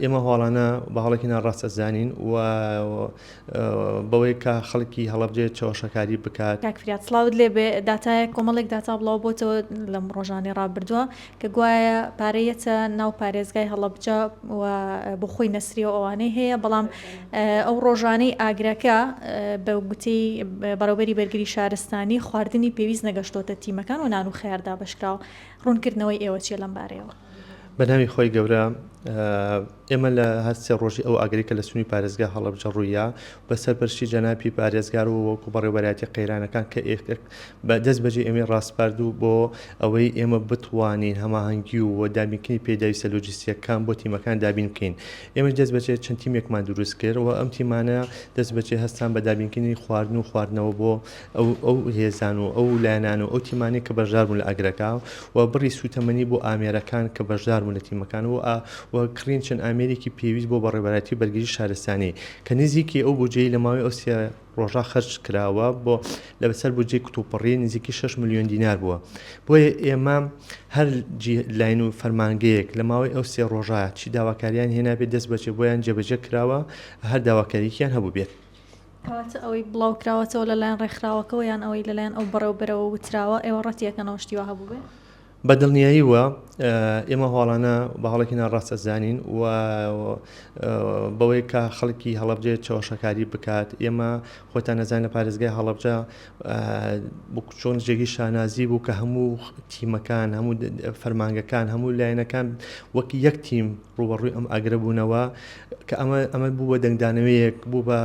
ئێمە هەواڵانە بە هەڵێکی ناڕاست ئەزانین و بەوەی کە خەڵکی هەڵەبجە چەواشەکاری بکات. کاک فریاد سڵاوت لێبێ داتایەک کۆمەڵێک داتا بڵاو بۆتەوە لەم ڕۆژانەی ڕابردووە کە گوایە پارە یەتە ناو پارێزگای هەڵەبجە و بۆ خۆی نەسریەوە ئەوانەی هەیە بەڵام ئەو ڕۆژانەی ئاگرەکە بە گوتەی بەڕێوبەری بەرگری شارستانی خواردنی پێویست نەگەشتۆتە تیمەکان و نان و خەیار دابەشکراوە ڕوونکردنەوەی ئێوە چیە لەم بارەیەوە؟ بە ناوی خۆی گەورە ئێمە لە هەر سێ ڕۆژی ئەو ئاگری کە لە سنووری پارێزگا هەڵەبجە ڕوویا بە سەرپەرشتی جەنابی پارێزگار و وەکو بەڕێوەبەرایەتی قەیرانەکان کە بە دەست بەجێ ئێمەی ڕاسپارد و بۆ ئەوەی ئێمە بتوانین هەماهەنگی و دابینکردنی پێداویستە لۆجستییەکان بۆ تیمەکان دابین بکەین ئێمەش دەست بەجێ چەند تیمێکمان دروست کرد و ئەم تیمانە دەست بەجێ هەستان بە دابینکردنی خواردن و خواردنەوە بۆ ئەو ئەو هێزان و ئەو لایەنان و ئەو تیمانەی کە بەشدار بوون لە ئاگرەکە و بڕی سووتەمەنی بۆ ئامێرەکان کە بەشدار بوون لە تیمەکان و و کڕین چەند ئامێرێکی پێویست بۆ بەڕێوەبەرایەتی بەرگری شارستانی کە نزیکی ئەو بودجەی لە ماوەی ئەو سێ ڕۆژە خەرج کراوە بۆ لەسەر بودجەی کتوپڕی نزیکی 6 ملیۆن دینار بووە بۆیە ئێمە هەر لاین و فەرمانگەیەک لە ماوەی ئەو سێ ڕۆژە چی داواکاریان هێنابێت دەست بەجێ بۆیان جێبەجێ کراوە هەر داواکاریەکیان هەبوو بێت. کەواتە ئەوەی بڵاوکراوەتەوە لەلایەن ڕێکخراوەکەوە یان ئەوەی لەلایەن ئەو بەڕێوبەرەوە وتراوە ئێوە ڕەتی ئەکەنەوە شتی وا هەبووبێ؟ بە دڵنیاییوە ئێمە هەواڵانە بە هەڵێکی ناڕاست ئەزانین و بەوەی کە خەڵکی هەڵەبجە چەواشەکاری بکات ئێمە خۆتان نەزان لە پارێزگای هەڵەبجە چۆن جێگەی شانازی بوو کە هەموو تیمەکان هەموو فەرمانگەکان هەموو لایەنەکان وەک یەک تیم ڕووبەڕووی ئەم ئاگرە بوونەوە کە ئەمە ئەمە بوو بە دەنگدانەوەیەک بوو بە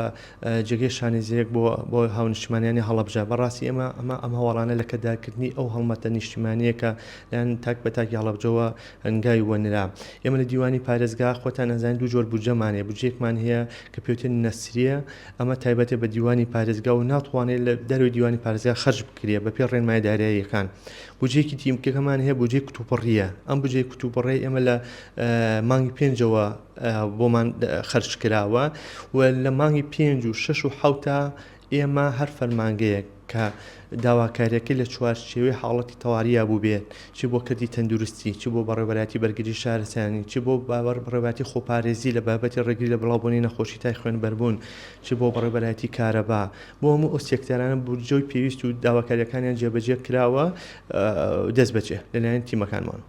جێگەی شانزیەک بۆ بۆ هاونیشتمانیانی هەڵەبجە بەڕاستی ئێمە ئەمە ئەم هەواڵانە لە کەدارکردنی ئەو هەڵمەتە نیشتیمانیە کە لایەن تاک بە تاکی هەڵەبجەوە هەنگاوی وەنرا ئێمە لە دیوانی پارێزگا خۆتان ئەزانین دوو جۆر بودجەمان هەیە بودجەیەکمان هەیە کە پێوتێن نەسریە ئەمە تایبەتە بە دیوانی پارێزگا و ناتوانێت لە دەرەوەی دیوانی پارێزگا خەرج بکرێت بەپێی ڕێنمایە داراییەکان بودجەیەکی تیمکەکەمان هەیە بودجەی کتوپڕیە ئەم بودجەی کتوپڕەی ئێمە لە مانگی پێنجەوە بۆمان خەرج کراوە و لە مانگی پێنج و شەش و حەوتا ئێمە هەر فەرمانگەیەک کە داواکاریەکەی لە چوارچێوەی حاڵەتی تەواریا بووبێت چی بۆ کەرتی تەندروستی چی بۆ بەڕێوەبەرایەتی بەرگری شارستانی چی بۆ بەڕێوەبەرایەتی خۆپارێزی لە بابەتی ڕێگری لە بڵاوبوونی نەخۆشی تای خوێنبەربوون چی بۆ بەڕێوەبەرایەتی کارەبا بۆ هەموو ئەو سێکتەرانە بودجەی پێویست و داواکاریەکانیان جێبەجێ کراوە دەستبەجێ لەلایەن تیمەکانمان.